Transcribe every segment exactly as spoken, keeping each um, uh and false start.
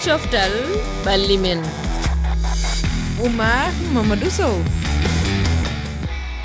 Coftal ɓalli men. Oumar Mamadou Sow.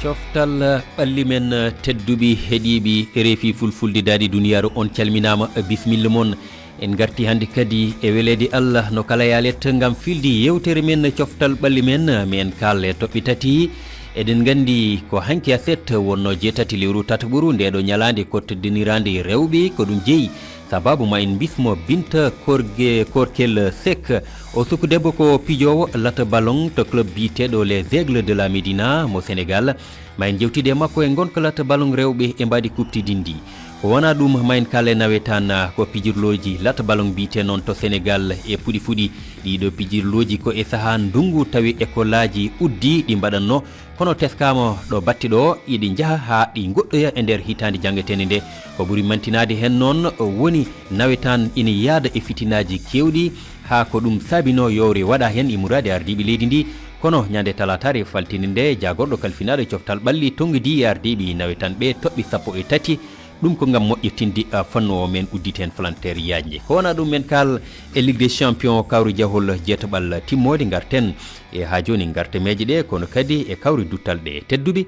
Coftal ɓalli men, tedduɓe heɗiiɓe R F I Fulfulde daɗi duniyaaru, on calminaama, bismilla mon. En ngarti hannde kadi e weleede Allah no kala yaalet ngam filde yeewtere men coftal ɓalli men, men kaal e toɓɓe tati. Eɗen nganndi ko hanki aset wonnoo jeetati lewru tataɓuru nde ɗo ñalaande ko teddiniraande rewɓe, ko ɗum jeyi sababu ma en mbismo Binta Korge-, Korkel Seck. O suku debbo ko pijoowo lata ballon to club biyeteeɗo Les Aigles de la Médina mo Sénégal. Ma en jewtide e makko e ngonka lata ballon rewɓe e mbaadi kuɓtidinndi. Ko wonaa ɗum, ma en kaale nawetaan ko pijirlooji lata ballon biyetee noon to Sénégal e puɗi fuɗi. Ɗiiɗo pijirlooji ko e sahaa ndunngu tawi ekolaaji uddi ɗi mbaɗatno. Kono teskaama ɗo batte ɗo, iɗi njaha haa ɗi ngoɗɗoya e nder hitaande janngeteende nde. Ko ɓuri mantinaade heen noon woni nawetaan ina yaada e fitinaaji keewɗi, haa ko ɗum saabinoo yowre waɗa heen e muraadi ardiiɓe leydi ndi. Kono ñande talaataare faltinde nde, jaagorɗo kalfinaaɗo coftal ɓalli tonngidii e ardiiɓe nawetaan ɓe toɓɓe sappo e tati. Ɗum ko ngam moƴƴitinde, ah, fannu o, men udditi heen falanteer yaajnde. Ko wonaa ɗum, men kaal e Ligue des Champions, kawri jahol jeetaɓal timmoode, ngarten e haa jooni ngartemeeje ɗe, kono kadi e kawri duttal ɗe. Tedduɓe,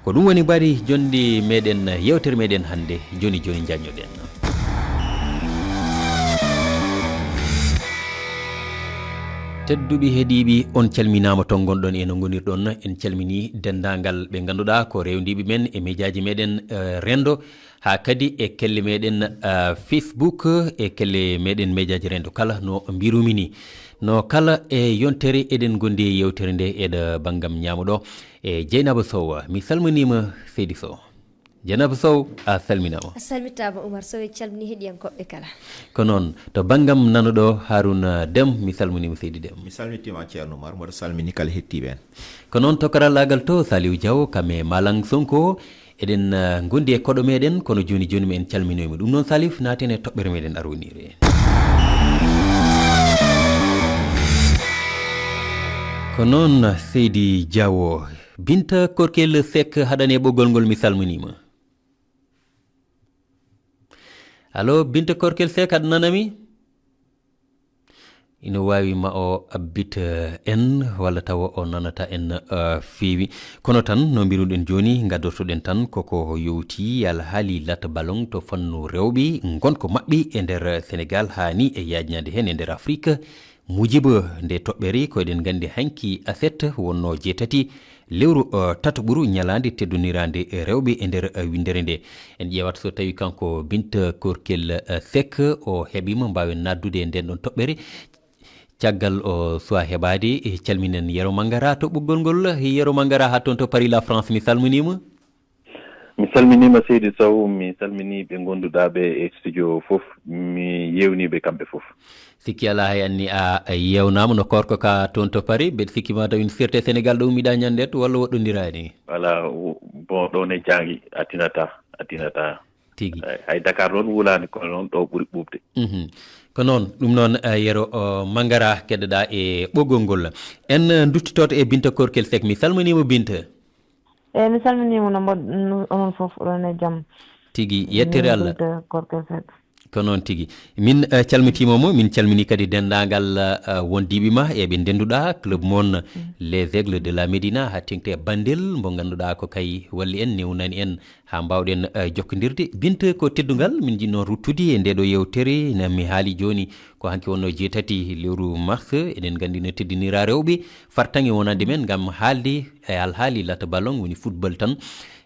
ko ɗum woni mbari jonde meɗen, yeewtere meɗen hannde. Jooni jooni njaññoɗen. Tedduɓe heɗiiɓe, on calminaama to ngonɗon e no ngonirɗon. En calminii denndaangal ɓe ngannduɗaa ko rewndiiɓe men e mejaaji meɗen, eh, renndo, haa kadi e kelle meɗen, eh, Facebook, e kelle meɗen mejaaji renndo kala no mbirumi ni. No kala e yontere eɗen ngondi e yeewtere nde e ɗo banngam ñaamo ɗo. E Jeynaba Sow, mi salminiima seydi Sow. Jeynaba Sow, a salminaama. A salmitaama, Oumar Sow, e calmini heɗiyankooɓe kala. Ko noon, to banngam nano ɗo, Harouna Dem, mi salminiima seydi Dem. Mi salmitiima Ceerno Oumar, mboɗo salmini kala heɗtiiɓe en. Ko noon, to karallaagal to, Saliou Diaw, kam e Malang Sonko, eɗen, eh, ngondi e koɗo meɗen, kono jooni jooni mi en calminoyma. Ɗum noon, Salif, naaten e toɓɓere meɗen arwoniire. Ko noon, seydi Diaw, Binta Korkel Seck haɗani e ɓoggol ngol, mi salminiima. Allo, Binta Korkel Seck, aɗa nanami? Ina waawi ma o abbit, eh, en, walla tawa o nanata en, eh, feewi. Kono tan, no mbiruɗen jooni, ngaddotoɗen tan koko yowti alhaali lata ballon to fannu rewɓe, ngonka maɓɓe e nder Senegal, haa ni e yaajnaade heen e nder Afrik. Mujiba nde toɓɓere, ko eɗen nganndi hanki aset wonno jeetati lewru, eh, tataɓuru ñalaande teddoniraande rewɓe e nder, eh, winndere nde. En ƴeewat so tawi kanko Binta Korkel, eh, Seck o heɓiima mbaawen naatdude e nden ɗon toɓɓere. Caggal o suwaa heɓaade, eh, calminen Yero Mangara to ɓoggol ngol. Yero Mangara haa toon to Paris, la France, mi salminiima. Mi salminiima seydi Sow, mi salminii ɓe ngonnduɗaa ɓe e studio fof, mi yeewnii ɓe kamɓe fof. Sikki alaa hay anni a, a yeewnaama no koorko ka toon to Paris, mbeɗa sikki ma taw ina sirte Senegal ɗo ummiɗaa ñande to walla woɗɗondiraani? Voilà, wo-, bon, ɗoon e jaangi, a tinataa, a tinataa. Tigi. Hay, hay Dakar ɗoon wulaani, kono noon ɗo ɓuri ɓuuɓde. Mhm. Ko noon, ɗum noon, eh, Yero, o, Mangara keɗoɗaa e ɓoggol ngol. En, eh, nduttitoto e Binta Korkel Seck, mi salminiima Binta. Eeyi, mi salminiima no mbaɗ-, no, onon fof, oɗon e jam. Tigi, yettere Allah. Binta Korkel Seck. Ko noon tigi. Min, eh, calmitiima mo, min calminii kadi denndaangal, eh, wondiiɓe ma e ɓe ndennduɗaa, club mon, mm, Les Aigles de la Médina, haa teeŋti e Bandel, mbo ngannduɗaa ko kay walli en, newnani en, haa mbaawɗen, eh, jokkondirde. Binta, ko teddungal, min njiɗnoo ruttude e ndee ɗoo yeewtere, no mi haali jooni, ko hanki wonnoo jeetati lewru mars, eɗen nganndi no teddiniraa rewɓe, fartaŋŋe wonande men ngam haalde e alhaali lata ballon, woni football tan.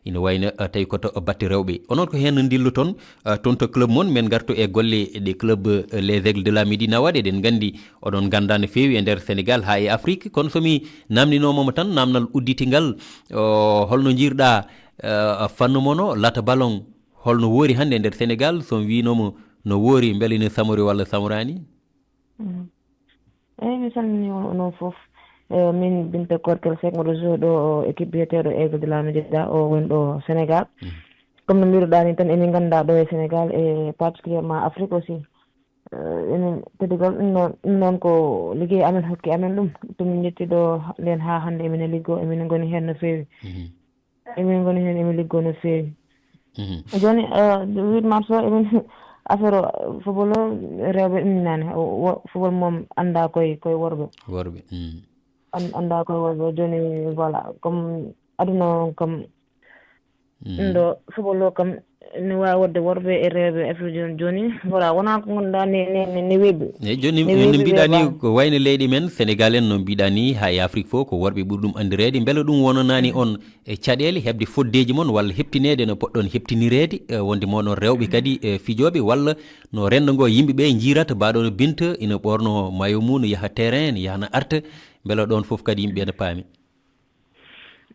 Ina wayno, eh, tawi ko to batte rewɓe. Onon ko heen ndilloton, eh, toon to club mon, men ngartu e golle ɗe club, eh, Les Aigles de la Médina waɗi. Eɗen nganndi oɗon ngannda no feewi e nder Senegal haa e Afrik. Kono so mi naamninooma mo tan, naamnal udditingal, o, holno njiirɗaa, eh, fannu mon o, lata ballon, holno woori hannde e nder Senegal? So mi wiinooma no woori, mbele ina samori walla samoraani? Mm. Eeyi, mi salminii on onon fof. Eh, min Binta Korkel Seck, mboɗo jouer ɗo o équipe biyeteeɗo Aigle de la Médina, o woni ɗo Sénégal. Mm. Comme no mbiruɗaa ni tan, emin ngannda ɗo e Sénégal e particulièrement Afrique aussi. Eh, emin teddugol ɗum noon, ɗum noon ko liggey amen hokki amen ɗum. To min njetti ɗo nden haa hannde emin e liggoo, emin ngoni heen no feewi. Mhm. Emin ngoni heen, emin liggoo no feewi. Mhm. Jooni, eh, huit mars o, emin, Affaire o, football o, rewɓe ɗum nani. O, wo-, football moom annda koye, koye worɓe. Worɓe. Mm. An-, annda koye worɓe. Joni, voilà, comme aduna on kam, mm, ɗum ɗo football o kam, ne waawi waɗde worɓe e rewɓe affaire joni, joni. Voilà, wona ko ngannduɗaa ne, ne, ne, ne weeɓi. Eyyi, joni ne no weeɓi mbiɗa ni weeɓaani. Ko wayno leyɗe men, Sénégal en no mbiɗa ni, ha e Afrique fof, ko worɓe ɓuri ɗum anndireede. Mbele ɗum wonanaani on e caɗeele heɓde foddeeji mon walla heɓtineede no poɗɗon heɓtinireede, e wonde moɗon rewɓe kadi e fijooɓe, walla no renndo ngo yimɓe ɓe njiirata, mbaɗo no Binta, ina ɓorno mayo mum, no yaha terrain, no yaha no arta, mbele ɗon fof kadi yimɓe ɓe no paami?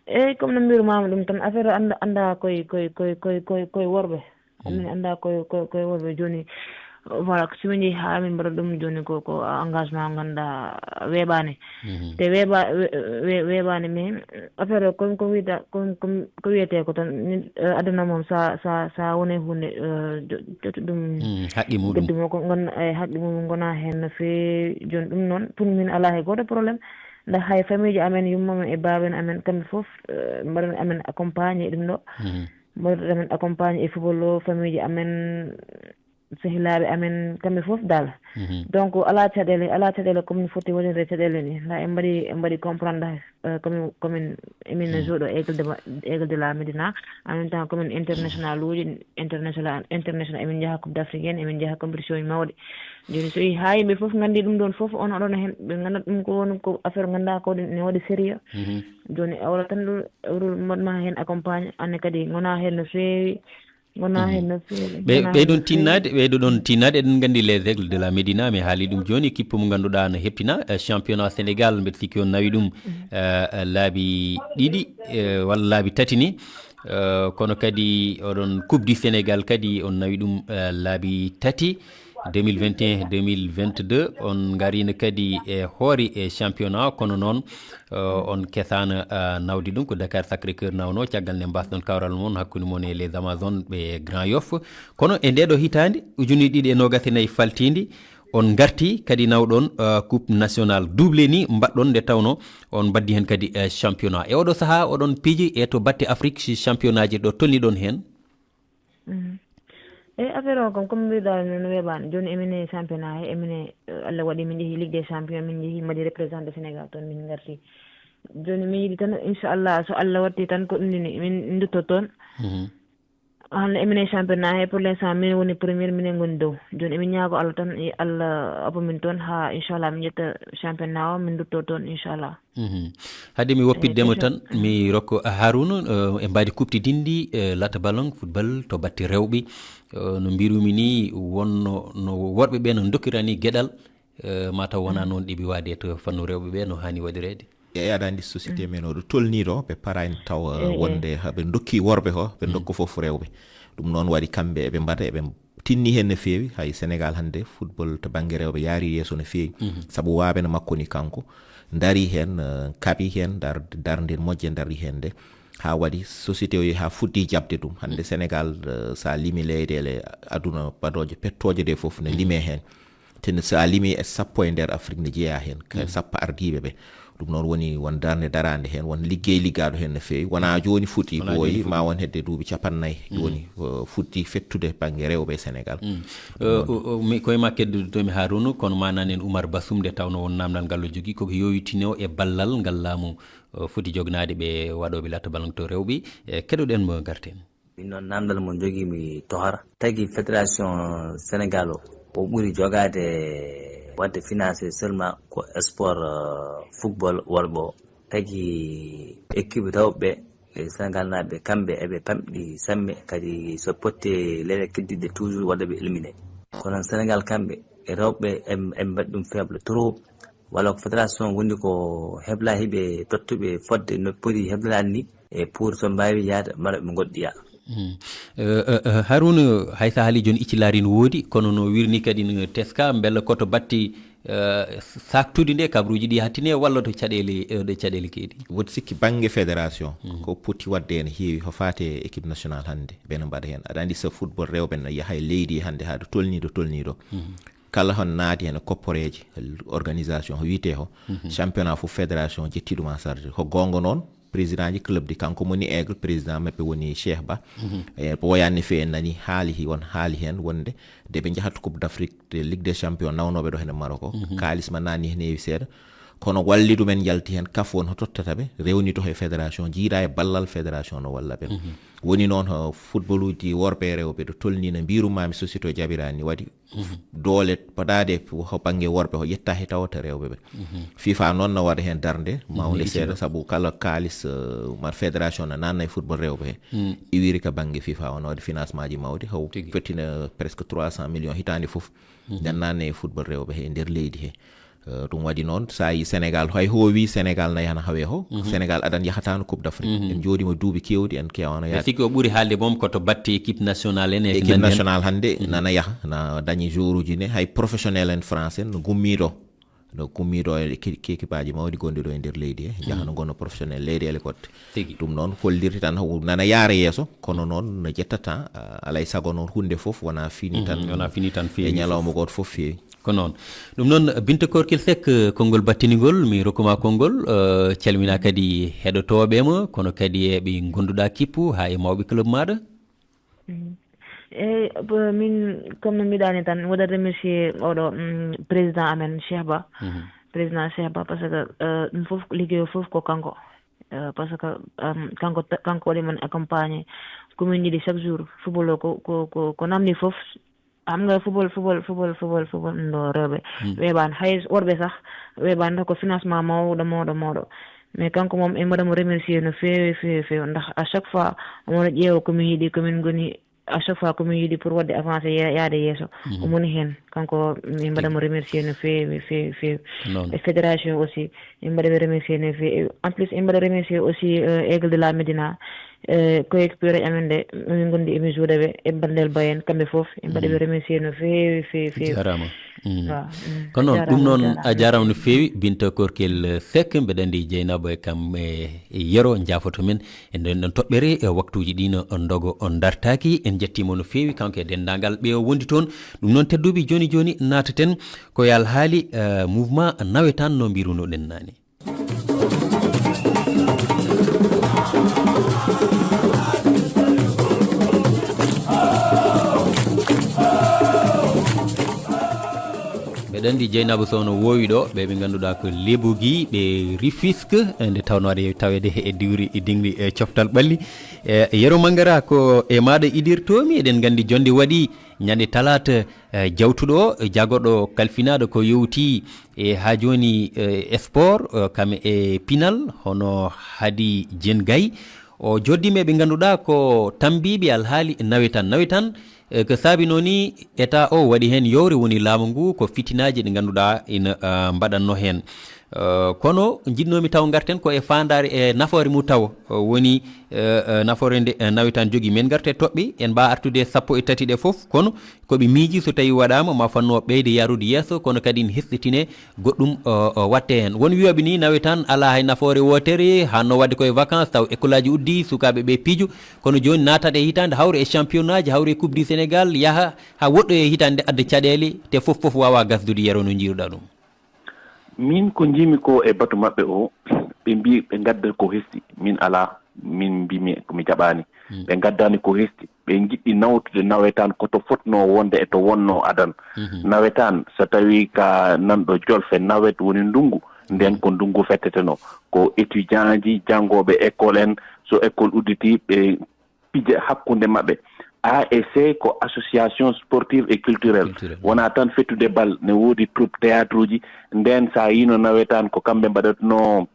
Eyyi, comme no mbirumaama ɗum tan, affaire o annda, annda koye, koye, koye, koye, koye, koye worɓe. Mm. Amin annda koye, koye, koye worɓe. Joni, voilà, ko si min njehi haa min mbaɗa ɗum, joni ko, ko engagement ngannduɗaa weeɓaani. Mhm. Te weeɓa-, we-, we-, weeɓaani, mais affaire o, comme ko wiyta, comme, comme ko wiyetee ko tan, min, eh, aduna moom sa, sa, sa woni huunde, eh, jo-, jotu ɗum. Mm, haqqi muɗum. Geddu mo ko ngon-, eh, haqqi mum ngona heen no feewi. Joni ɗum noon, pour min alaa hay gooto problème. Nda hay famille ji amen, yumma men e baaba en amen, kamɓe fof, eh, mbaɗan amen accompagné e ɗum ɗo. Mhm. Mbaɗan amen accompagné e football o, famille ji amen, sehilaaɓe amen, kamɓe fof dal. Mhm. Donc, alaa caɗeele, alaa caɗeele, comme no foti waɗirde caɗeele ni. Nda en mbaɗi, en mbaɗi comprendre, eh, comme, comme emin, emin, mhm, jooɗo Aigle de, Aigle de la Médina. En même temps, comme international uji, international, international, emin njaha Coupe d'Afrique en, emin njaha compétition uji mawɗi. Joni so yi-, haa yimɓe fof nganndi ɗum ɗon fof, on oɗon heen, ɓe nganndat ɗum ko woni ko affaire ngannduɗaa ko ne waɗi sérieux. Mhm. Joni awra tan ɗo, awra mbaɗma heen accompagné, anne kadi ngona heen no feewi, ngona, mhm, heen no feewi, ɓe, ngona ɓeyɗon heen no feewi. Tinnaade, ɓeyɗo ɗon tinnaade, eɗen nganndi les Aigles de la Médina, mi haali ɗum joni, équipe mo ngannduɗaa no heɓtina, eh, championnat Sénégal, mbeɗa sikki on nawi ɗum, mhm, eh, eh, laabi ɗiɗi, eh, walla laabi tati ni. Eh, kono kadi oɗon Coupe du Sénégal kadi on nawi ɗum, eh, laabi tati, deux mille vingt et un, deux mille vingt-deux. On ngarino kadi e hoore e championnat, kono noon, eh, on kesaano, eh, nawde ɗum. Ko Dakar Sacré-Cœur nawno, caggal nde mbasɗon kawral mon hakkunde mon e les Amazones ɓe Grand Yoff. Kono e nde ɗo hitaande ujunere ɗiɗi e noogas e nayi faltiinde, on ngarti kadi nawɗon, eh, Coupe nationale double ni mbaɗɗon, nde tawno on mbaddi heen kadi, eh, championnat. E oɗo sahaa oɗon piiji e to batte Afrique, si championnat ji ɗo tolniɗon heen? Mm. E affaire o kam, comme mbiɗa no, no weeɓaani. Joni emin e championnat he, emin e, eh, Allah waɗi min njehi Ligue des Champions, min njehi mbaɗi représenté Sénégal toon, min ngarti. Joni mi yiɗi tan, inchallah, so Allah watti tan ko ɗum ni, min ndutto toon. Mhm. Hande emin e championnat he, pour l'instant, min woni premier, minen ngoni dow. Joni emin ñaago Allah tan, e Allah abu min toon, ha inchallah min ƴetta championnat o, min ndutto toon, inchallah. Mhm. Haade mi woppitde mo tan, mi rokko Harouna, eh, e mbaadi kuɓtidinndi, eh, lata ballon football to batte rewɓe. Eh, no mbirumi ni, wonno no worɓe ɓe no dokkirani geɗal, eh, mataw wona noon ɗiɓi waade to fannu rewɓe ɓe no hani waɗireede. E aɗa anndi société men o ɗo tolni ɗo, ɓe paraani taw, eh, wonde haɓe dokki worɓe ko, ɓe dokka fof rewɓe. Ɗum noon waɗi kamɓe eɓe mbaɗa, eɓe tinni heen no feewi. Hay Sénégal hannde, football to bannge rewɓe yaari yeeso no feewi. Mhm. Sabu waaɓe no makko ni kanko, ndarii heen, eh, kaɓii heen, dar-, darnde moƴƴe ndarii heen nde. Haa waɗi société o yehi haa fuɗɗii jaɓde ɗum. Hannde Sénégal, eh, so a limi leyɗeele aduna baɗooje pettooje ɗe fof no limee heen. Te so a limi e sappo e nder Afrique no jeyaa heen, ka sappo ardiiɓe ɓe. Ɗum noon woni won darnde daraande heen, won liggey liggaaɗo heen no feewi. Wonaa jooni fuɗɗii, ɓooyi, ma won hedde duuɓi capannay jooni, o fuɗɗii fettude bannge rewɓe e Sénégal. Mm. Eh, o, o, mi, koye ma keddoto mi Harouna, kono ma nan en Oumar Bassoum, nde tawno won naamnal ngal o jogii, koko yowitino e ballal ngal laamu, eh, foti jognaade ɓe waɗooɓe latta ballon to rewɓe. Eh, keɗoɗen mo, ngarten. Min noon, naamndal mo njogiimi to hara. Tagi Fédération Sénégal o, o ɓuri jogaade waɗde financé seulement ko sport, euh, football worɓe o. Tagi équipe rewɓe e Sénégal naaɓe, kamɓe eɓe pamɗi samme, kadi so potte leyɗe keddiɗe toujours waɗa ɓe éliminé. Kono Sénégal kamɓe e rewɓe em-, eɓe mbaɗi ɗum faible trop. Walla ko fédération woni ko hebla hiɓe tottuɓe fodde no poti heblanaade ni, e pour so mbaawi yahde mbaɗa ɓe ngoɗɗiya. Mm. Eh, eh, eh, Harouna, hay so a haalii jooni iccilaari no woodi, kono no wirni kadi no teska, mbela ko to batti, eh, saaktude nde, kabaruuji ɗi hattine, walla to caɗeele, eh, ɗe caɗeele keedi? Woɗi sikki bannge fédération, ko poti waɗde ene heewi, ko faati e équipe nationale hannde, ɓe no mbaɗa heen. Aɗa anndi so football rewɓe no yaha e leydi hannde haa ɗo tolnii ɗo tolnii ɗo. Kala hon naati heen e kopporeeje, organisation, ko wiyetee ko, championnat fof fédération ƴetti ɗum en charge. Ko goonga noon, président ji club ɗi, kanko woni Aigle, président maɓɓe woni Cheikh Ba. E ɓooyaani no feewi, en nani haali hi-, won haali heen wonde nde ɓe njahata Coupe d'Afrique, de Ligue des Champions nawnooɓe ɗo hene Maroc o, kaalis ma naani heen heewi seeɗa. Kono walli ɗumen, njalti heen, kaf won ho tottata ɓe, rewnito he fédération, jiida e ballal fédération no walla ɓe. Woni noon, ho football uji worɓe e rewɓe ɗo tolni no mbiirumaami, sosito jaɓiraani, waɗi doole podaade ho bannge worɓe, ho ƴetta he tawata rewɓe ɓe. FIFA noon no waɗa heen darnde mawnde seeɗa, sabu kala kaalis, eh, mar fédération no naanna e football rewɓe he. Iwiri ka bannge FIFA o no waɗi financement ji mawɗi, haw fettina presque trois cent millions hitaande fof. Nden naanna e football rewɓe he e nder leydi he. Eh, ɗum waɗi noon, so a yi Sénégal, hay ho wi Sénégal na yahana hawe ho, Sénégal adan yahataano Coupe d'Afrique. En jooɗiima duuɓi keewɗi, en keewaano yaade. Sikki o ɓuri haalde boom ko to batte équipe nationale en e ko nanndi heen. Équipe nationale hannde nana yaha, na dañi joueuruji ne, hay professionnel en français no gummiiɗo. No gummiiɗo e ki-, ki-, équipeaji mawɗi gonɗi ɗo e nder leydi he, jahano gonno professionnel leyɗeele goɗɗe. Tigi. Ɗum noon hollirta tan, haw nana yaara yeeso, kono noon no ƴettata, ah, alay sago noon huunde fof wona fini tan. Wona fini tan feewi. E ñalawma gooto fof feewi. Ko noon. Ɗum noon, Binta Korkil Seck, konngol battiningol, mi rokkuma konngol, eh, calmina kadi heɗotooɓe ma, kono kadi e ɓe ngonnduɗaa kippu, haa e mawɓe club maaɗa. Mm. Eyi, bo-, min, comme no mbiɗani tan, mi waɗat remercier oɗo, mm, président amen, Cheikh Ba. Président Cheikh Ba, parce que, eh, ɗum fof, liggey o fof ko kanko. Eh, parce que, em, kanko ta-, kanko waɗi men accompagné. Commune ji ɗi chaque jour, football o ko, ko, ko, ko namdi fof. Xam nga football, football, football, football, football ɗo rewɓe. Weeɓaani. Hay worɓe sah, weeɓaani, ko financement mawɗo, mawɗo, mawɗo. Mais kanko moom, en mbaɗa mo remercier no feewi, feewi, feewi. Ndax à chaque fois, omo ƴeewa ko min yiɗi, ko min ngoni, à chaque fois ko min yiɗi pour waɗde avancé, ya-, yaade yeeso. Omo woni heen. Kanko, min mbaɗa mo remercier no feewi, feewi, feewi. Noon. E fédération aussi, min mbaɗa ɓe remercier no feewi. En plus, min mbaɗa remercier aussi, euh, Aigle de la Médina, euh, coéquipier amen ɗe, min ngondi emin juuɗa ɓe e Bandel Bayen, kamɓe fof, min mbaɗa ɓe remercier no feewi, feewi, feewi. Jaaraama. Mm. Waaw, mm. Ko noon, ɗum noon, a jaaraama no feewi, Binta Korkel Seck, mbeɗa anndi Jeynaba e kam e, e Yero njaafoto men. E nden ɗon toɓɓere, e waktuuji ɗi no ndogo on dartaaki. En njettiima no feewi, kanko e denndaangal ɓe o wondi toon. Ɗum noon, tedduɓe, jooni jooni naataten ko e alhaali, eh, mouvement nawetaan no mbirunoɗen naane. Mbeɗa anndi Jeynaba Sow no woowi ɗo, ɓe ɓe ngannduɗaa ko Lebogi, ɓe Rufisque, e nde tawnoo aɗa yewi taweede e diwri, e dingri, e coftal ɓalli. E Yero Mangara, ko e maaɗa idirtoomi, eɗen nganndi jonnde waɗi ñande talaata, e jawtuɗo o, jagorɗo kalfinaaɗo ko yowti e haa jooni, e sport, e kam e pinal, hono Hadi Dieng Gaye. O joddiima e ɓe ngannduɗaa ko tammbiiɓe alhaali nawetaan. Nawetaan, e ko saabi noon ni, État o waɗi heen yowre, woni laamu ngu, ko fitinaaji ɗi ngannduɗaa ina, ah, mbaɗatnoo heen. Eh, kono njiɗnoomi taw ngarten ko e faandaare e nafoore mum taw, eh, woni, eh, eh, nafoore nde, eh, nawetaan jogii. Men ngartu e toɓɓe, en mbaa artude e sappo e tati ɗe fof, kono ko ɓe miiji so tawii waɗaama, ma fannoo ɓeyde yaarude yeeso, kono kadi ne hesɗitine goɗɗum, eh, eh, waɗte heen. Won wiyooɓe ni nawetaan alaa hay nafoore wootere, haanno waɗde ko e vacances, taw école aji uddii, sukaaɓe ɓe piiju, kono jooni naatat e hitaande, hawre e championnat ji, hawre e Coupe du Sénégal, yaha haa woɗɗoya e hitaande, adda caɗeele, te fof fof waawaa gasdude, Yero, no njiiruɗaa ɗum? Min ko njiimi ko e batu maɓɓe o, ɓe mbii ɓe ngadda ko hesɗi, min alaa, min mbii mi, ko mi jaɓaani. Ɓe ngaddaani ko hesɗi, ɓe njiɗɗi nawtude nawetaan ko to fotnoo wonde e to wonnoo adan. Nawetaan, so tawii ka nanɗo jolfe, nawet woni ndunngu, nden ko ndunngu fetteteno. Ko étudiant ji, janngooɓe école en, so école udditii, ɓe pija hakkunde maɓɓe. A S C ko association sportive et culturelle. Culturelle. Wonaa tan fettude bal, ne woodi troupe théâtre uji. Nden so a yiino nawetaan ko kamɓe mbaɗatnoo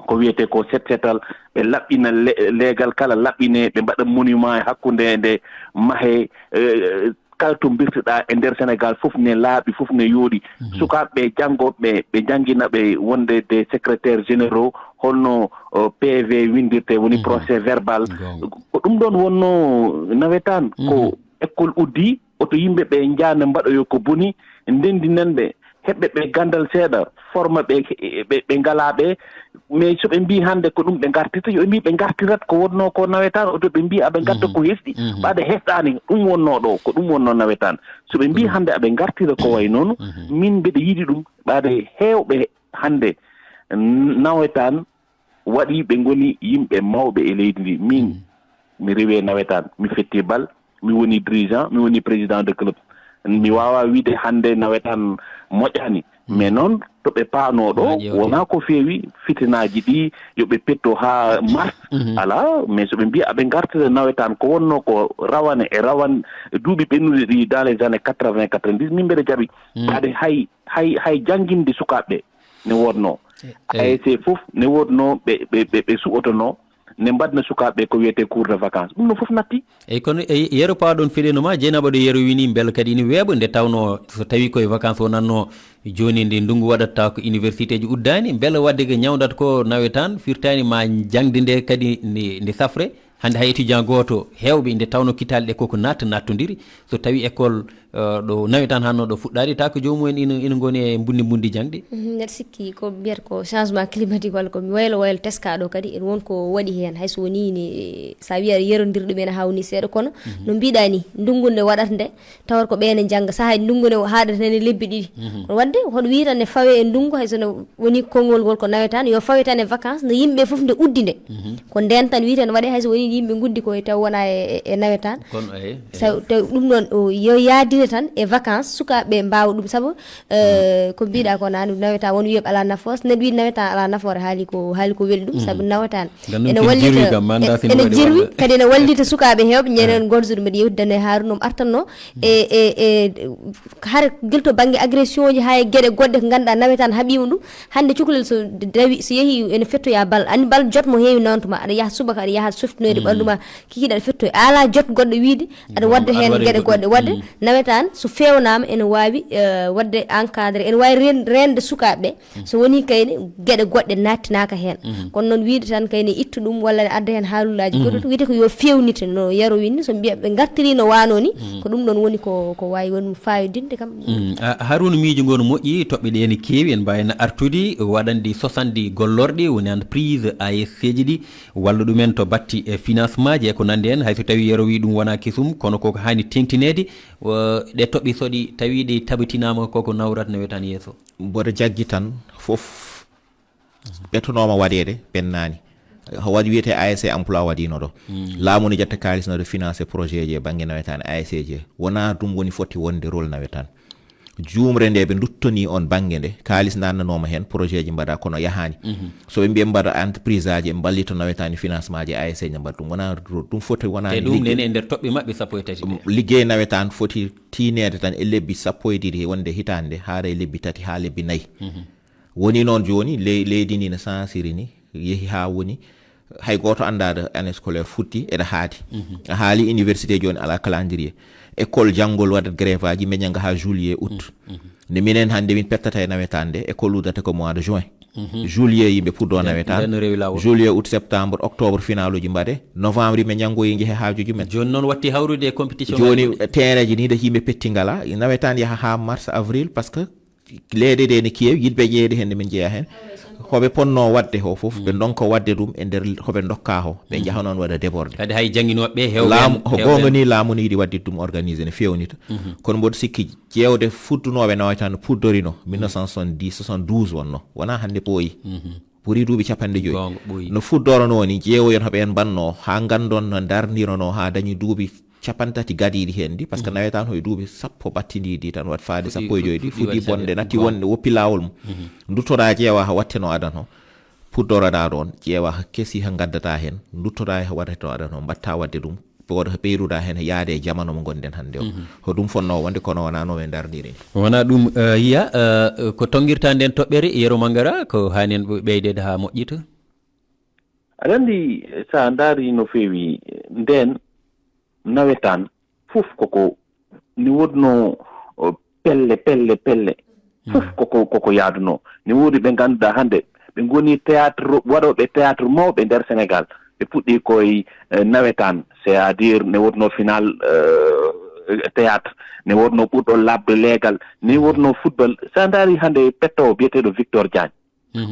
ko wiyetee ko set setal, ɓe laɓɓina le-, leegal kala laɓɓine, ɓe mbaɗa monument e hakkunde nde mahe, eh, kala to mbirtuɗaa e nder Sénégal fof ne laaɓi, fof ne yooɗi. Sukaaɓe ɓe janngo, ɓe, ɓe janngina ɓe wonde des secrétaires généraux, holno, o, P V winndirte, woni procès verbal. Goonga. Ko ɗum ɗoon wonnoo nawetaan, ko école uddii, oto yimɓe ɓe njaane mbaɗoyo ko boni, ndenndi nan ɓe, heɓɓe ɓe ganndal seeɗa, forma ɓe, ɓe, ɓe ngalaa ɓe, mais so ɓe mbii hannde ko ɗum ɓe ngartirta, yo ɓe mbii ɓe ngartirat ko wonnoo ko nawetaan, oto ɓe mbii aɓe ngadda ko hesɗi, ɓaade hesɗaani, ɗum wonnoo ɗo, ko ɗum wonnoo nawetaan. So ɓe mbii hannde aɓe ngartira ko way noonu, min mbeɗa yiɗi ɗum, ɓaade heewɓe hannde n-, nawetaan, waɗi ɓe ngoni yimɓe mawɓe e leydi ndi. Min, mi rewi e nawetaan, mi fetti bal, mi woni dirigeant, mi woni président de club. Mi waawaa wiide hannde nawetaan moƴƴaani. Mais noon, to ɓe paanoo ɗo, wonaa ko feewi fitinaaji ɗi, yo ɓe petto haa mars. Alaa, mais so ɓe mbiya aɓe ngartira nawetaan, ko wonnoo ko rawane e rawane, duuɓi ɓennuɗi ɗi dans les années quatre-vingts, quatre-vingt-dix, min mbeɗa jaɓi. Ade hay, hay, hay jannginde sukaaɓe ɓe ne woodnoo. A S C fof ne woodnoo ɓe, ɓe, ɓe, ɓe suɓotonoo, ne mbaɗna sukaaɓe ɓe ko wiyetee cours de vacances. Ɗum no fof natti. Eyi, kono e yeru paaɗon feɗeno ma, Jeynaba ɗo yeru wini mbela kadi ina weeɓa, nde tawnoo so tawii koye vacances wonatnoo, jooni nde ndunngu waɗata ko université ji uddaani, mbela waɗde ko ñawdata ko nawetaan, firtaani ma jaŋde nde kadi nde, nde safre. Hannde hay étudiant gooto heewɓe nde tawnoo kitaale ɗe koko natta nattondiri, so tawii école, eh, ɗo nawetaan hannoo ɗo fuɗɗaade, tawa ko joomum en ina, ina ngoni e mbundi mbundi jaŋde. Mhm, mbeɗa sikki ko mbiyata ko changement climatique walla ko mi waylo waylo teskaaɗo kadi, ene won ko waɗi heen. Hay so wonii ne, sa wiya yerondirɗo ɓe ene hawni seeɗa, kono no mbiɗa ni, ndunngu nde waɗata nde, tawata ko ɓe ene njannga, sahaa ndunngu nde haaɗata heen e lebbi ɗiɗi. Kono waɗde, hoɗo wii tan ne fawe e ndunngu, hay so ne woni konngol ngol ko nawetaan, yo fawe tan e vacances, nde yimɓe fof nde uddi nde. Ko ndeen tan wii tan waɗe, hay so wonii yimɓe nguddi ko e taw wona e, e, e nawetaan. Kono, eyi, eyi. Sa-, taw ɗum ɗoon, o, yo yaadine tan e vacances, sukaaɓe ɓe mbaawa ɗum, sabu, eh, ko mbiɗa ko nani, nawetaan won wiyeɓe alaa nafoore, so neɗɗo wii nawetaan alaa nafoore, haali ko, haali ko weli ɗum, sabu nawetaan ene wallita, ene jirwi, kadi ene wallita sukaaɓe heewɓe, ñanden goto jour mbiɗa yewtidani e Haaruna mo artanno, e, e, e, hara gila to bannge agression ji, haa e geɗe goɗɗe ko ngannduɗaa nawetaan haɓiima ɗum. Hannde cukalel so dawi, so yehi ene fettoya bal, anndi bal jot mo heewi nawanta ma, aɗa yaha subaka, aɗa yaha softinoyde ɓanndu ma, kikiiɗe aɗa fettoya. A alaa jot goɗɗo wiide, aɗa waɗde heen geɗe goɗɗe. Waɗde nawetaan so feewnaama ene waawi, eh, waɗde encadré, ene waawi reen-, reende sukaaɓe ɓe. So wonii kayne geɗe goɗɗe nattinaaka heen. Kono noon wiide tan kayne ittu ɗum walla ne adda heen haalullaaji goɗɗo, wiyete ko yo feewnite no Yero winni, so mbiya ɓe ngartiri no waano ni, ko ɗum ɗoon woni ko, ko waawi won faayodinde kam. Mm. A, Haruna, miijo ngo no moƴƴi, toɓɓe ɗe ene keewi, en mbaawi na artude, waɗande sosande gollorɗe, woni entreprise, A S C ji ɗi, walla ɗumen to batti e financement ji e ko nanndi heen, hay so tawii Yero wii ɗum wonaa kesum, kono koko haani teŋtineede, o, ɗe toɓɓe so ɗi tawii ɗe tabitinaama, koko nawrata nawetaan yeeso. Mboɗo jaggi tan fof ɓettonooma waɗeede ɓennaani. Ko waɗi wiyetee A S C emploi waɗiino ɗo. Laamu ne ƴetta kaalis no ɗo financé projet ji e bannge nawetaan A S C ji. Wonaa ɗum woni foti wonde rôle nawetaan. Juumre nde ɓe nduttonii on bannge nde, kaalis naatnanooma heen, projet ji mbaɗa kono yahaani. So ɓe mbiya mbaɗa entreprise aji, ɓe mballito nawetaan financement ji A S C ne mbaɗa ɗum. Wonaa rôle, ɗum foti wonaa. Te ɗum nene e nder toɓɓe maɓɓe sappo e tati ɗe. Liggey nawetaan foti tiineede tan e lebbi sappo e ɗiɗi wonde hitaande nde, haara e lebbi tati haa lebbi nayi. Woni noon jooni, ley-, leydi ndi no sansiri ni, yehi haa woni, hay gooto anndaa ɗo année scolaire futti, eɗa haadi. A haali université jooni alaa calendrier. École janngol waɗat grève aji, meñña nga haa juillet, août. Nde minen hannde min pettata e nawetaan nde, école uddata ko mois de juin. Juillet yimɓe puddo nawetaan. Juillet, août, septembre, octobre, finaluuji mbaɗe. Novembre yimɓe njanngoyi njehe haajuuji men. Jooni noon watti hawrude e compétition. Jooni terrain ji ni de yimɓe petti ngala. Nawetaan yaha haa mars, avril, parce que leyɗe ɗe ne keewi, yiɗɓe ƴeeyde heen, nde min njeyaa heen. Ko ɓe potnoo waɗde ko fof, ɓe ndonka waɗde ɗum e nder ko ɓe ndokkaa ko. Ɓe njaha noon waɗa débordé. Kadi hay jannginooɓe ɓe heewɓe. Laamu, ko goonga ni, laamu ne yiɗi waɗde ɗum organisé, ne feewnita. Kono mboɗo sikki ƴeewde fuddunooɓe nawetaan no puddorino, mille neuf cent soixante-dix, soixante-douze wonnoo. Wonaa hannde ɓooyi. Ɓuri duuɓi capanɗe joyi. Goonga, ɓooyi. No fuddoronoo ni, ƴeewoyon hoɓe en mbannoo, haa nganndon no ndarndironoo, haa dañi duuɓi capanɗe tati gadiiɗi heen ɗi, par ce que nawetaan ko e duuɓi sappo battindiiɗi tan, waɗi faade sappo e joyi ɗi, fuɗɗii bonde, natti wonde, woppi laawol mum. Nduttoɗaa ƴeewaa ko waɗtenoo adano, puddoroɗaa ɗoon, ƴeewaa ko kesi ko ngaddataa heen, nduttoɗaa e ko waɗtenoo adano, mbaɗtaa waɗde ɗum, ɓeyduɗaa heen yaade e jamanu mo ngonɗen hannde o. Ko ɗum fotnoo wonde, kono wonaa no ɓe ndarniri ni. Wonaa ɗum, eh, yiya, eh, ko tonngirta nden toɓɓere, Yero Mangara, ko haani en ɓeydeede haa moƴƴita? Aɗa anndi, so a ndaari no feewi, ndeen nawetaan fof koko ni wodno, o, pelle, pelle, pelle. Fof koko, koko yaadunoo. Ne woodi ɓe ngannduɗaa hannde, ɓe ngoni théâtre, waɗooɓe théâtre mawɓe nder Sénégal. Ɓe puɗɗii koye, eh, nawetaan, c'est-à-dire ne wodno final, eh, théâtre, ne wodno ɓurɗo laaɓde leegal, ne wodno football. So a ndaari hannde pettoowo biyeteeɗo Victor Diagne,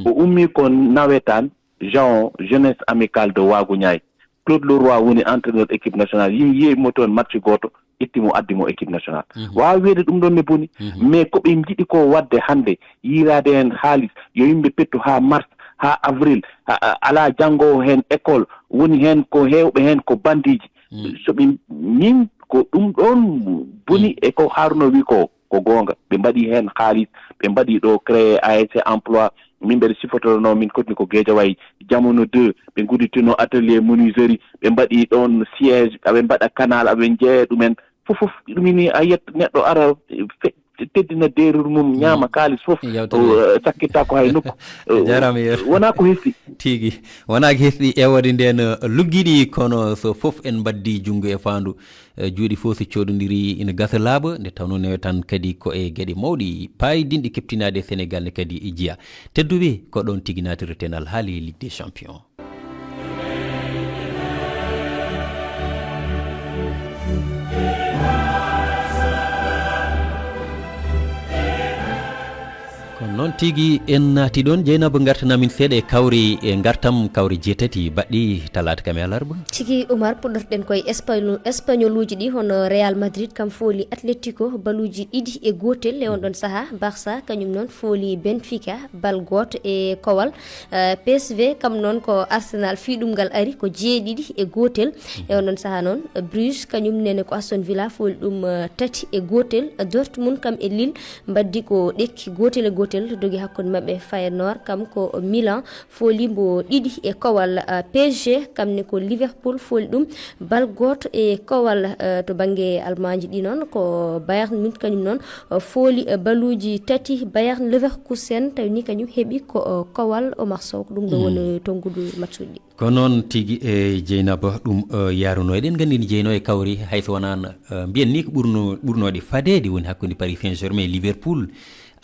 o ummii ko nawetaan, Jaon, Jeunesse Amicale de Waguñaay. Claude Leroy woni entraîneur équipe nationale, yehi, yehi mo toon match gooto, itti mo, addi mo équipe nationale. Waawa wiyeede ɗum ɗoon ne boni, mais ko ɓe njiɗi ko waɗde hannde, yiiraade heen haalis, yo yimɓe pettu haa mars, haa avril, a- a- alaa janngo heen école, woni heen ko heewɓe heen ko bandiiji. Mm. So ɓe min ko ɗum ɗoon boni. Mm. E ko Haruna wi ko, ko goonga. Ɓe mbaɗi heen haalis, ɓe mbaɗi ɗo créé A S C emploi. Min mbeɗa sifotono min kotni ko Guédiawaye, Jamono deux, ɓe ngudditino atelier menuiserie, ɓe mbaɗi ɗoon siège, aɓe mbaɗa canal, aɓe njeeya ɗumen. Fof, fof, ɗum ini a yiyat neɗɗo ara, fe-, teddina deerol mum, ñaama kaalis fof, o, eh, sakkitta ko hay nokku. Eh, jaaraama yeru. Wonaa ko hesɗi. Tigi, wonaa ko hesɗi e waɗi ndeen, eh, luggiɗi, kono so fof en mbaddii junngo e faandu, eh, juuɗe fof so cooɗondiri ina gasa laaɓa, nde tawnoo newe tan kadi ko e geɗe mawɗe paayidinɗe keptinaaɗe e Senegaal ne kadi e jiya. Tedduɓe, ko ɗoon tigi naatirten alhaali Ligue des Champions. Ko noon tigi, en naati ɗoon. Jeynaba, ngartana min seeɗa e kawri, e ngartam kawri jeetati baɗɗi talaata kam e alarba. Tigi Umar, puɗɗorɗen koye Espagne, Espagnoluuji ɗi, hono Real Madrid kam fooli Atletico baluuji ɗiɗi e gootel e on ɗon sahaa. Barça kañum noon fooli Benfica bal gooto e kowal. Eh, P S V kam noon ko Arsenal fii ɗum ngal ari ko jeeɗiɗi e gootel. E on ɗon sahaa noon, Bruges kañum nene ko Aston Villa fooli ɗum, eh, tati e gootel. Dortmund kam e Lille mbaddi ko ɗekki gootel e gootel, dogi hakkunde maɓɓe. Feyenoord kam ko Milan fooli mbo ɗiɗi e kowal. Eh, P S G kam ne ko Liverpool fooli ɗum bal gooto e kowal. Eh, to bannge Almaañi ɗi noon ko Bayern Munich kañum noon, eh, fooli, eh, baluuji tati Bayern Leverkusen, tawi ni kañum heɓi ko, eh, kowal. Omar Sow, ko ɗum ɗo woni tonngudu matchuuji ɗi. Ko noon tigi, e Jeynaba, ɗum, eh, yaruno. Eɗen nganndi ne jeynoo e kawri, hay so wonaano, eh, mbiyen ni ko ɓurno-, ɓurnooɗe fadeede woni hakkunde Paris Saint-Germain e Liverpool.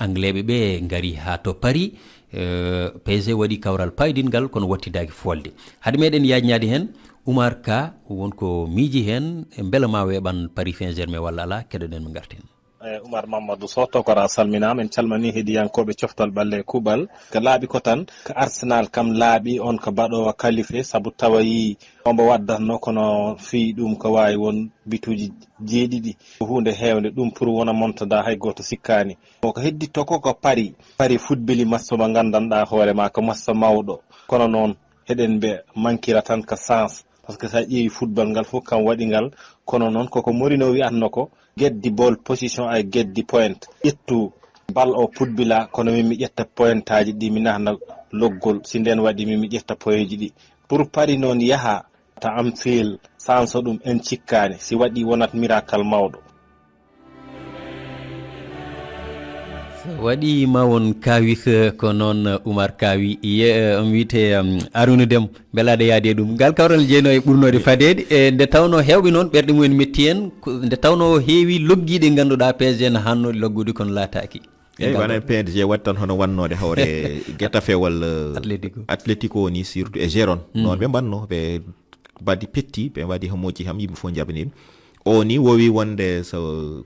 Angleeɓe ɓe ngari haa to Paris, eh, P S G waɗi kawral paaydinngal kono wattidaaki foolde. Hade meɗen yaajnaade heen, Umar Ka won ko miiji heen, mbela ma weeɓan Paris Saint-Germain walla alaa, keɗoɗen mo ngarten. Eh, Umar Mamadou Sow, tokora salminaama. En calmini heɗiyankooɓe coftal ɓalle e kuuɓal. Ko laaɓi ko tan, ko Arsenal kam laaɓi on ko baɗoowo kalife, sabu tawa yii ombo waddatno kono fii ɗum ko waawi won bituuji jeeɗiɗi. Ko huunde heewnde ɗum pour wona montada hay gooto sikkaani. Ko ko hedditto ko, ko Paris. Paris football match mo nganndanɗaa hoore ma ko match mawɗo. Kono noon, heɗen mbe mankira tan ko sens. Parce que so a ƴeewi football ngal fof kam waɗi ngal. Kono noon koko Mourinho wi'atno ko, get the ball position, I get the point. Ƴettu bal o pudbila, kono min mi ƴetta pointaaji ɗi, mi nahna loggol. Si ndeen waɗi, min mi ƴetta pointji ɗi. Pour Paris noon yaha ta Anfield, sanso ɗum en cikkaani. Si waɗi, wonat miracle mawɗo. So waɗi ma won kaawis, ko noon Umar Kaawi, ye, eh, on wiyte, um, Aruna Dem. Mbela aɗa yaadi e ɗum. Ngal kawral jeynoo e ɓurnoode fadeede, e nde tawnoo heewɓe noon ɓerɗe mumen metti en, ko nde tawnoo heewi loggiiɗe ngannduɗaa P S G na haannoo loggude kono laataaki. Eyi, wona P S G waɗi tan hono wannoode hawre Getafe walla Atletico. Atletico ni, surtout e Gérone. Mm. Noon ɓe mbanno, ɓe mbaɗi petti, ɓe mbaɗi hamuuji kam, yimɓe fof njaɓani ɗum. O ni wowi wonde so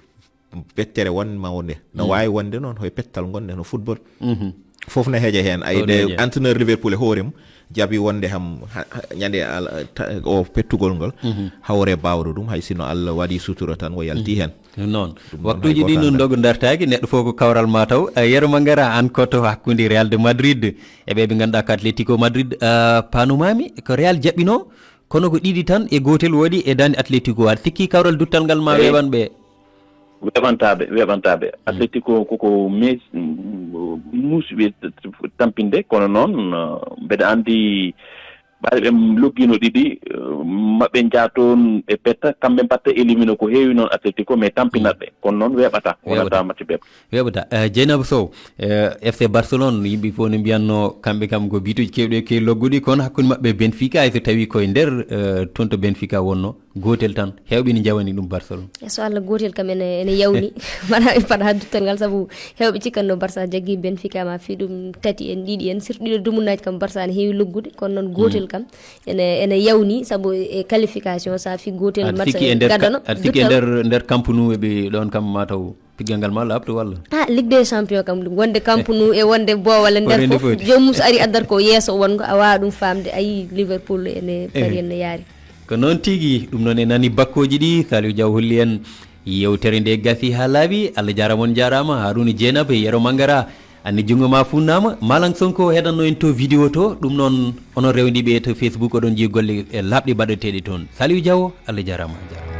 pettere won mawde. No, mm, waawi wonde noon, hoye pettal ngonde, no football. Mhm. Fof ne heeja heen. Ay, fof ne de heeja. Entraîneur Liverpool e hoore mum jaɓi wonde ham, ha, ha, ñande al-, ta-, o pettugol ngol. Mhm. Hawre baawɗo ɗum, hay sinno Allah waɗi sutura tan, o yalti, mhm, heen. Noon. Ɗum noon, waktuuji hay ɗi gooto noon anndaa. Ndogo dartaaki, neɗɗo fof ko kawral ma taw. Eh, Yero Mangara, aan ko to hakkunde Real de Madrid e ɓe ɓe ngannduɗaa ko Atletico Madrid, eh, panumaami ko Real jaɓɓinoo, kono ko ɗiɗi tan e gootel waɗi e daande Atletico. Aɗa sikki kawral duttal ngal ma, eyi, weeɓan ɓe? Weeɓantaaɓe, weeɓantaaɓe. Mm. Atletico koko mes-, muusɓe tampinde, kono noon, uh, mbeɗa anndi ɓaade ɓe loggino ɗiɗi, uh, maɓɓe njaa toon ɓe petta, kamɓe mbatta éliminer ko heewi noon Atletico, mais tampinat ɓe. Mm. Kono noon weeɓata, weeɓata, wonata match beɓ. Weeɓata. Eh, Dieynaba Sow, eh, F C Barcelone, yimɓe fof ne mbiyanno kamɓe kam ko bituuji keewɗi e keewi loggude, kono hakkunde maɓɓe Benfica, hay so tawi koye nder, eh, toon to Benfica wonno. Gootel tan, heewɓe ne njawani ɗum Barcelone. E so Allah, gootel kam ene, ene yawni. Mbaɗa, mbaɗa haa duttal ngal, sabu heewɓe cikkanno Barça jaggi Benfica ma fii ɗum tati en, ɗiɗi en, surtout ɗiɗo dumunnaaji kam Barça ne heewi loggude, kono noon gootel, mm, kam ene, ene yawni, sabu e qualification, so a fii gootel match gadano, aɗa sikki e nder, aɗa sikki e duttal nder, nder Camp Nou e ɓe ɗoon kam ma taw piggal ngal ma laaɓto walla? Ah, Ligue des Champions kam ɗum, wonde Camp Nou e wonde boowal e nder fof, fof, joomum so ari addat ko yeeso wonngo, a waawa ɗum faamde, a yii Liverpool ene, eh, Paris en no yaari. Ko noon tigi, ɗum noon en nani bakkooji ɗi, Saliou Diaw holli en yeewtere nde gasi haa laaɓi. Allah jaaraama, on njaaraama, Harouna Dieynaba e Yero Mangara. Anni junngo ma funnaama, Malang Sonko heɗanno en to vidéo to, ɗum noon onon rewndiiɓe to Facebook oɗon njiyi golle e laaɓɗi baɗeteeɗi toon. Saliou Diawo, Allah jaaraama, a jaaraama.